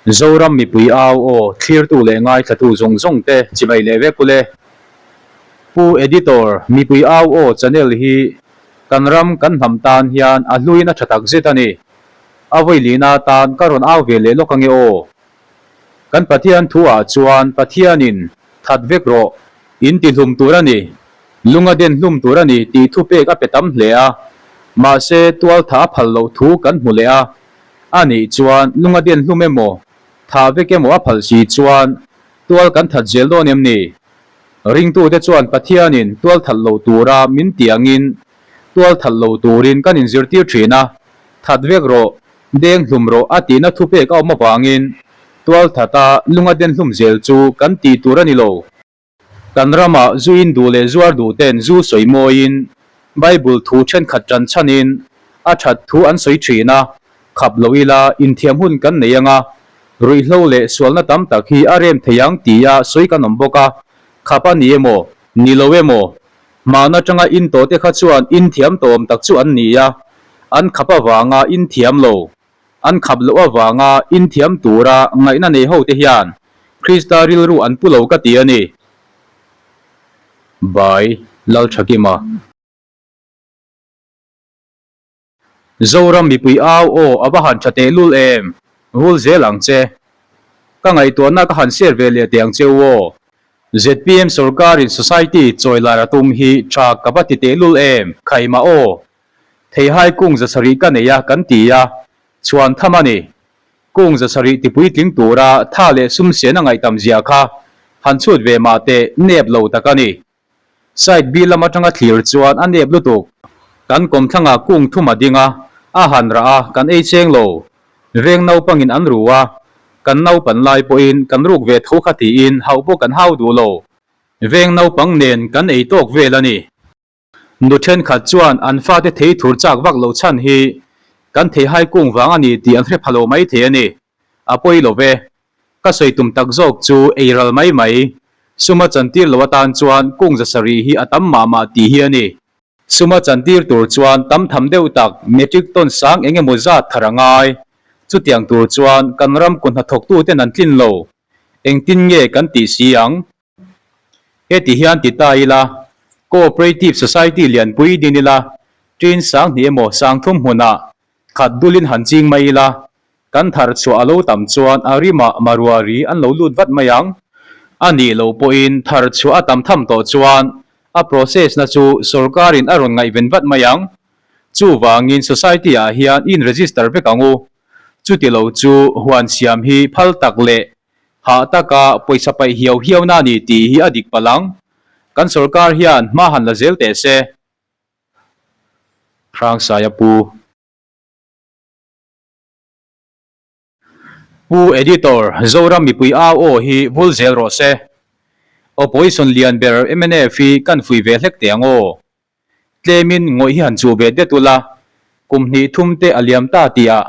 Zoram mipui au aw thlirtu leh ngaithlatu zawng zawng te chibai leh vek ule. Pu Editor, mipui au aw channel hi kan ram kan hnam tan hian a hluin a tha tak zet a ni. A vawi lihna tan ka rawn au ve leh lawk ange aw. Kan Pathian thu ah chuan Pathianin that vek rawh, in ti hlum tur a ni, lunga den hlum tur a ni tih thupek a pe tam hle a. Mahse tualtha a phal loh thu kan hmu leh a. A nih chuan lunga den hlum emaw, thah vek emaw a phal si chuan tual kan that zel dawn em ni? Ringtute chuan Pathianin tual that lo tura min ti angin tual that lo turin kan inzirtir thin a, that vek rawh, deng hlum rawh a tihna thupek a awm avangin tual thata lunga den hlum zel chu kan tih tur a ni lo. Kan ramah zu in duh leh zuar duh ten zu sawi mawiin Bible thu thenkhat tan chhanin a that thu an sawi thin a, khap lo ila inthiam hun kan nei anga ruihhlo leh sualna tam tak hi a rem thei ang tia sawi kan awm bawk a, khap a ni emaw, ni lo emaw, hmaan atanga in tawh te kha chuan inthiam tawh awm tak chu an ni a, an khap avanga inthiam lo. An khap loh avanga inthiam tura ngaihna nei ho te hian Krista rilru an pu lo ka ti a ni. By Lalthakima. Zoram mipui au aw a va han tha tehlul em, vul zel ang che. Ka ngaihtuahna ka han share ve leh teh ang che u aw. ZPM sorkarin society chawi lar a tum hi tha ka va ti tehlul em, khaimah aw. Theihai kung zasarih ka nei a kan ti a, chhuan tham a ni. Kung zasarih ti puitling tura tha leh sum sen a ngaihtam zia kha han chhut ve mah teh nep lo tak a ni. Side B lam atanga thlir chuan a nep lutuk. Kan kawmthlangah kung thum a ding a, a han rah a, kan ei cheng lo. Veng naupangin an ru a, kan naupan lai pawhin kan ruk ve tho kha tiin hauh pawh kan hau duh lo. Veng naupang nen kan ei tawk vel a ni. Nu thenkhat chuan an fate thei thur chak vak lo chhan hi kan theihai kung vang a ni tih an hre pha lo mai thei a ni. A pawi lo ve. Ka sawi tum tak zawk chu ei ral mai mai, suma chantir lo atan chuan kung zasarih hi a tam mah mah tih hi a ni. Suma chantir tur chuan tam tham deuh tak metric ton sang eng emaw zat thar a ngai. Chutiang tur chuan kan ram kut hnathawktuten an tlin lo. Engtin nge kan tih si ang? Heti hian ti ta ila, Cooperative Society lianpui din ila, ṭin sanghnih emaw sangthum hmunah khat dulin han ching mai ila, kan thar chhuah a lo tam chuan a rimah maruari an lo lut vat mai ang. A nih loh pawhin thar chhuah a tam tham tawh chuan a process na chu sorkarin a rawn ngaihven vat mai ang. Chuvangin society-ah hian in register vek ang u. Chuti lo chu huan siam hi phal tak leh Hah taka pawisa paih hiau hiau na ni tih hi a dik palh ang. Kan sorkar hian hma han la zel teh se. Hrangsaia Pu. Pu Editor, Zoram mipui au aw hi vul zel rawh se. Opposition lian ber mnf hi kan fui ve hlek teh ang aw. Tlemin ngawih hi han chuh ve det ula, kum hnih thum te a liam ta tihah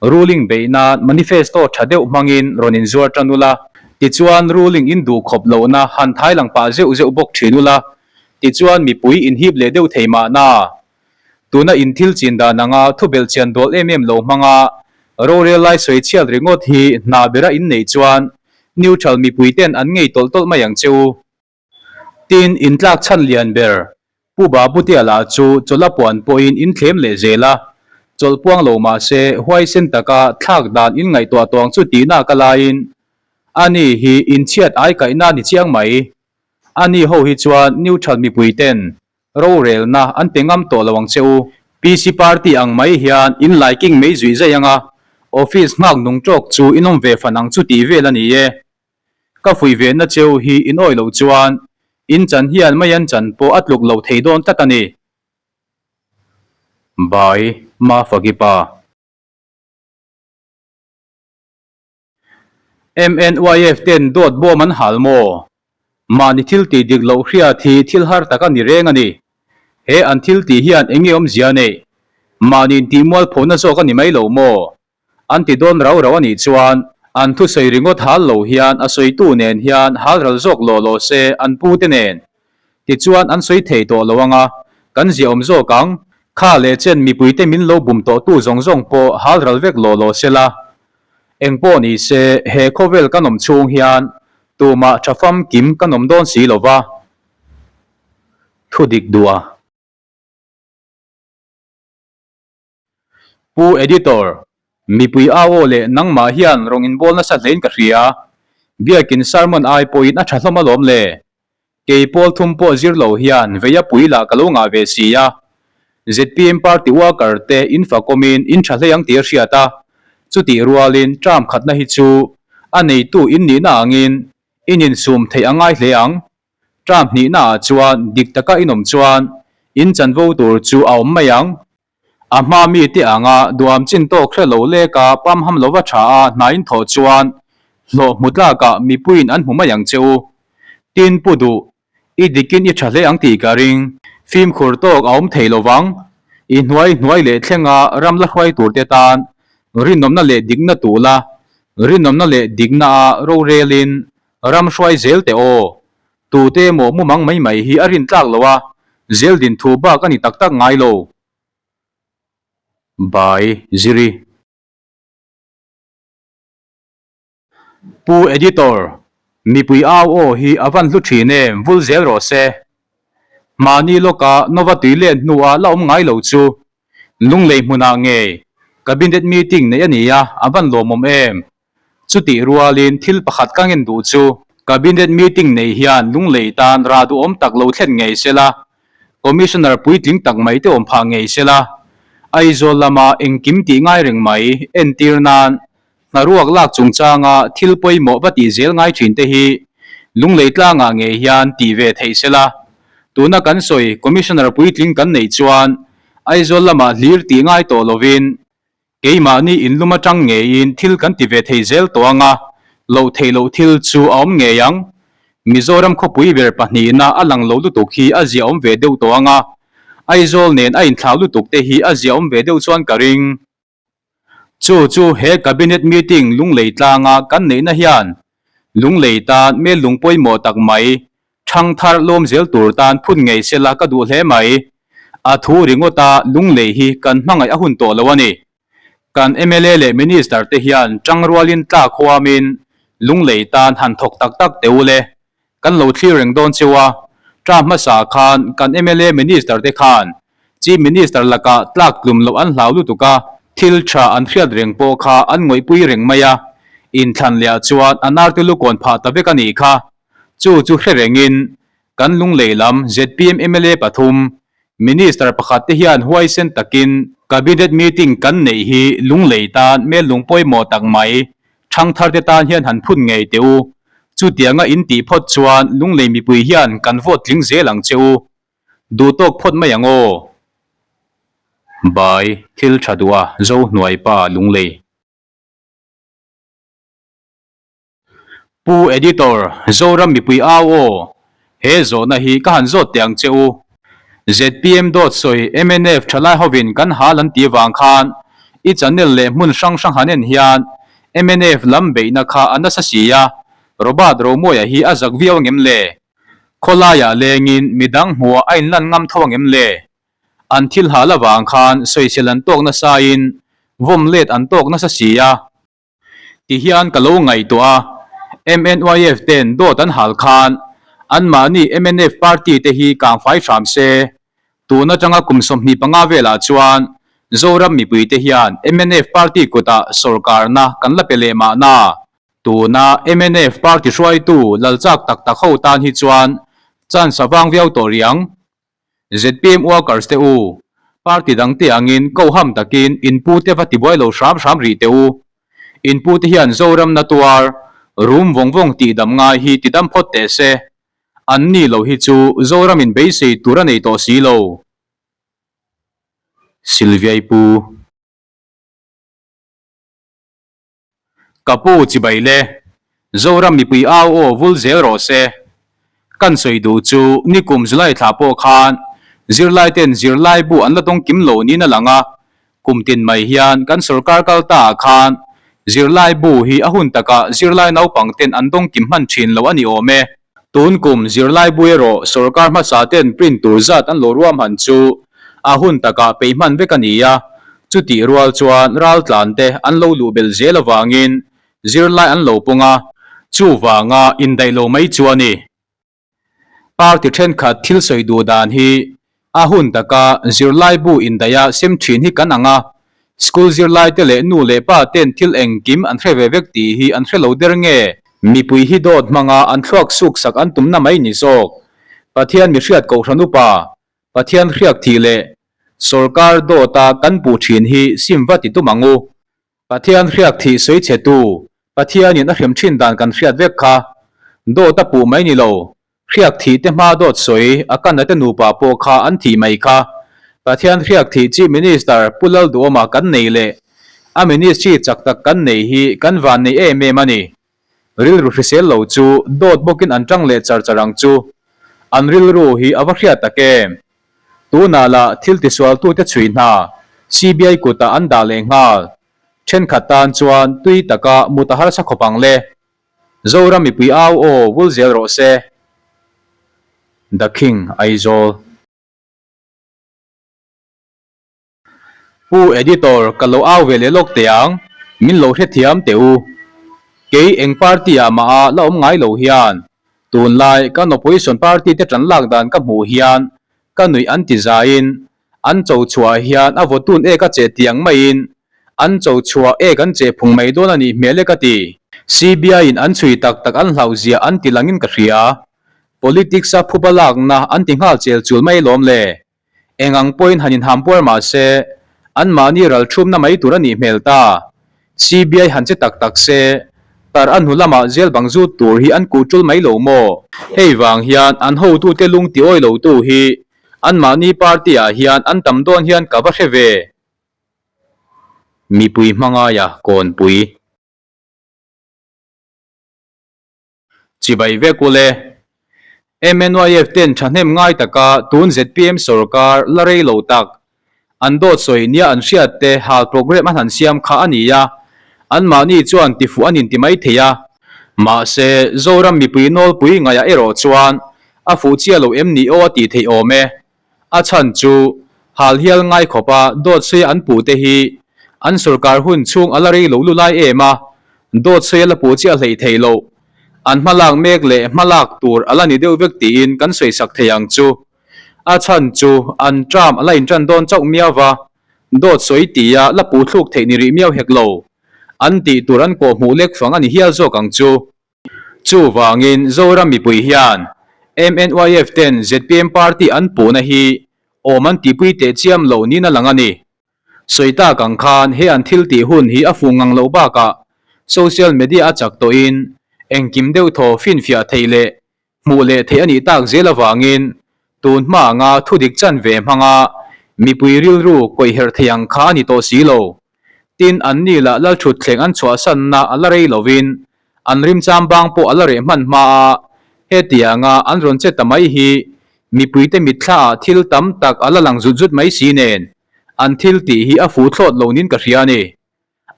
ruling beih nan manifesto tha deuh hmangin rawn inzuar tan ula, tichuan ruling in duh khawp lohna han thai lang pah zeuh zeuh bawk thin ula, tichuan mipui inhip leh deuh thei mahna. Tuna in thil chin dan anga thu belhchian dawl em em lo hmanga rorel lai sawi chhiat ringawt hi hna bera in neih chuan neutral mipui ten an ngei tawlh tawlh mai ang che u. Tin, intlak chhan lian ber Pu Babutea lah chu chawlh a puan pawhin in thlem leh zel a, chawlh puang lo mah se huaisen taka thlak dan in ngaihtuah tawng chu tihna ka laiin ani hi inchhiat ai kaihna ni chiang mai. Ani ho hi chuan neutral mipui ten rorelna an pe ngam tawh lo ang che u. PC party ang mai hian in laiking mai zuih zai anga office nghak nung tawk chu in awm ve fan ang chu tih vel a ni e. Ka fuih ve na cheu hi in awih loh chuan in chan hian mai an chan pawh a tluk lo thei dawn tlat a ni. By Mafakipa. MNYF ten dawt bawm an hal maw? Mahni thil tih dik loh hriat hi thil har tak a ni reng a ni. He an thil tih hian eng nge awmzia neih? Mahni intihmual phona zawk a ni mai lo maw? An ti dawn rau rau a nih chuan an thusawi ringawt hal lo hian a sawitu nen hian hal ral zawk law law se an pu te nen. Tichuan an sawi thei tawh lo anga kan ziahawm zawk ang. Kha leh chen mipuite min lo bum tawhtu zawng zawng pawh hal ral vek law law se la. Engpawh ni se, he khawvel kan awm chhung hian tumah tha famkim kan awm dawn si lo va. Thu dik duh a. Pu Editor, mipui au aw leh nangmah hian rawn inbawl nasa hlein ka hria. Biakin sermon ai pawhin a tha hlawm alawm le. Kei pawl thum pawh zir lo hian veia pui lah ka lo ngah ve si a. Zpm party worker te in fakawmin in tha hlei ang tih a hriat a. Chutih rualin term khatna hi chu a neitu in nihna angin in insum theih a ngai hle ang. Term hnihna ah chuan dik taka in awm chuan in chanvo tur chu a awm mai ang. A hma mite anga duam chin tawk hre lo leka pam ham lova tha a hnain thawh chuan hlawh hmu tlakah mipuiin an hmu mai ang che u. Tin pu duh, i dikin i tha hle ang tih ka ring. Fimkhur tawk a awm thei lovang. I hnuai hnuai leh thlenga ram la hruai turte tan rinawmna leh dikna tula rinawmna leh dikna a rorelin ram hruai zel teh aw. Tute emaw mumang mai mai hi a rin tlak lo a, zel din thu bak a ni tak tak ngai lo. By Ziri. Pu Editor, mipui au aw hi a van hlu thin em, vul zel rawh se. Mahni lawka Nova tui len hnua la awm ngai lo chu Lunglei hmunah ngei Cabinet meeting neih a ni a, a van lawmawm em. Chutih rualin thil pakhat ka ngen duh chu Cabinet meeting nei hian Lunglei tan rah duhawm tak lo thlen ngei se la, Commissioner puitling tak mai te awm phah ngei se la, Aizawl lama engkim tih ngai reng mai entir nan hnaruak lak chungchanga thil pawimawh va tih zel ngai thin te hi Lunglei tlangah ngei hian tih ve theih se la. Tuna kan sawi Commissioner puitling kan neih chuan Aizawl lamah hlir tih ngai tawh lovin Keimahni inlum atang ngeiin thil kan ti ve thei zel tawh ang a, loh theih loh thil chu a awm ngei ang. Mizoram khawpui ber pahnihna a lang lo lutuk hi a ziaawm ve deuh tawh ang a, Aizawl nen a inthlau lutuk te hi a ziaawm ve deuh chuan ka ring. Chu chu he Cabinet meeting Lunglei tlanga kan neihna hian Lunglei tan mel lung pawimawh tak mai Thangthar lawm zel tur tan phun ngei sela ka duh hle mai. A thu ringawta Lunglei hi kan hmangaih a hun tawh lo a ni. Kan mla leh Minister te hian tangrualin tlak huamin Lunglei tan han thawk tak tak teh u le. Kan lo thlir reng dawn cheu a, term hmasa khan kan mla Minister te khan Chief Minister lakah tlak tlum loh an hlau lutuk a, thil tha an hriat reng pawh kha an ngawihpui reng mai a, inthlan leh ah chuan an arte lukawn phah ta vek a nih kha. Chu chu hre rengin kan Lunglei lam zpm mla pathum, Minister pakhat te hian huaisen takin Cabinet meeting kan neih hi Lunglei tan mel lung pawimawh tak mai thangthar te tan hian han phun ngei teh u. Chutianga in tih phawt chuan Lunglei mipui hian kan vote tling zel ang che u. Duh tawk phawt mai ang aw. Bai, thil tha duh a, Zohnuai pa Lunglei. Pu Editor, Zoram mipui au aw, he zawhna hi ka han zawt teh ang che u. Zpm dawt sawi mnf thalai hovin kan hal an tih vang khan i channel leh hmun hrang hrang han en hian mnf lam beihna kha a nasa si a, Robert Romawia hi a zak viau angem le? Khawlaiah lengin midang hmuah a inlan ngam tho angem le? An thil hal avang khan sawisel an tawk nasain vawm let an tawk nasa si a. Ti hian ka lo ngaihtuah a, MNYF ten dawt an hal khan anmahni mnf party te hi kangfai hram se. Tun atanga kum 25 velah chuan Zoram mipui te hian mnf party kutah sawrkarna kan la pe leh mahna. Tuna mnf party hruaitu lalchak tak tak ho tan hi chuan chance a vang viau tawh riang. Zpm workers te u, party dang te angin ko ham takin in pu te va tibuai lo hram hram rih teh u. In pu te hian Zoram na tuar, rum vawng vawng tih dam ngai hi ti dam phawt teh se. An ni lo hi chu Zoram in beisei tur a nei tawh si lo. Sylviai pu. Ka pu chibai le, Zoram mipui au aw vul zel rawh se. Kan sawi duh chu nikum July thla pawh khan zirlai ten zirlai bu an la dawng kim lo niin a lang a, kum tin mai hian kan sorkar kal ta ah khan zirlai bu hi a hun takah zirlai naupang ten an dawng kim hman thin lo a ni awm e. Tun kum zirlai bu erawh sorkar hmasa ten print tur zat an lo ruahman chu a hun takah peih hman vek a ni a. Chutih rual chuan raltlan te an lo luh belh zel avangin zirlai an lo pung a, chuvanga indaih lo mai chu a ni. Party thenkhat thil sawi duh dan hi a hun taka zirlaibu indaiha sem thin hi kan ang a, school zirlaite leh nu leh pa ten thil engkim an hre ve vek tih hi an hre lo der nge? Mipui hi dawt hmanga an thluak suk sak an tumna mai ni zawk. Pathian mihriat kohhran upa, Pathian hriak thih leh sawrkar dawta kan puh thin hi sim va ti tum ang u. Pathian hriak thih sawi chhe tu, Pathianin a hrem thin dan kan hriat vek kha. Dawt a puh mai ni lo, hriak thih te hma dawt sawi a kana te nupa pawh kha an thih mai kha. Pathian hriak thih Chief Minister Pu Lalduhawma kan nei leh a ministry chak tak kan nei hi kan van nei em em a ni. Rilru hrisel lo chu dawt bawkin an tang leh char char ang chu. An rilru hi a va hriat tak em? Tunah lah thil tisualtute chhui hna CBI kutah an dah leh nghal. Thenkhat tan chuan tui taka mut a harsa khawp ang le. Zoram mipui au aw vul zel rawh se. The King Aizawl. Pu Editor ka lo au ve leh lawk teh ang, min lo hrethiam teh u. Kei eng party ah mah a la awm ngai lo hian, tunlai kan opposition party te tan lak dan ka hmuh hian ka nuih an ti zaiin an cho chhuah hian a vawtun ek a cheh tiang maiin an cho chhuah ek an cheh phung mai dawn a nih hmel e ka ti. CBI in an chhui tak tak an hlauh zia an ti langin ka hria. Politics a phuba lakna an ti nghal chel chul mai lawm le. Eng ang pawhin han inham puar mah se, anmahni ral thumna mai tur a nih hmel ta. CBI han che tak tak se, tar a hnu lamah jail bang zut tur hi an kuh tul mai lo maw? Hei vang hian an hotute lung ti awi lotu hi anmahni party ah hian an tam dawn hian ka va hre ve. Mipui hmangaia kawnpui. Chibai vek u le. MNYF ten thahnem ngai taka tun zpm sorkar la rei lo tak an dawt sawi nia an hriat te hal programme an han siam kha a ni a, anmahni chuan tifuh an inti mai thei a. Mahse, Zoram mipui nawlpui ngaihah erawh chuan a fuh chiah lo em ni aw a tih theih awm e. A chhan chu hal hial ngai khawpa dawt sawi an puh te hi an sorkar hun chhung a la rei lo lu lai em a, dawt sawi a la puh chiah hleih theih loh. An hmalak mek leh hmalak tur a la ni deuh vek tiin kan sawi sak thei ang chu. A chhan chu an term a la intan dawn chauh miau va, dawt sawi tia la puh thluk theih ni rih miau hek lo. An tih tur an kawhhmuh lek fang a ni hial zawk ang chu. Chuvangin Zoram mipui hian MNYF ten zpm party an puhna hi awm an tihpui teh chiam lo niin a lang a ni. Sawi tak ang khan he an thil tih hun hi a fuh ngang loh bakah social media a chak tawhin engkim deuh thaw finfiah theih leh hmuh leh theih a nih tak zel avangin tun hma anga thudik chanve hmanga mipui rilru kawih herh thei ang kha a ni tawh si lo. Tin, anni lah lalthutthleng an chhuahsanna a la rei lovin an rimchang bang pawh a la reh hman hma a, hetianga an rawn che ta mai hi mipuite mitthlaah thil tam tak a la lang zut zut mai si nen an thil tih hi a fuh thlawt lo nin ka hria a ni.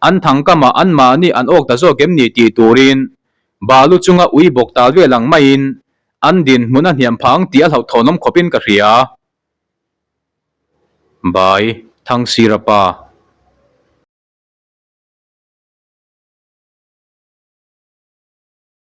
An thangkamah anmahni an awk ta zawk em ni tih turin balu chunga ui bawk tal vel ang maiin an dinhmun a hniam phah ang tih a hlauhthawnawm khawpin ka hria. Bai, Thangsirapa.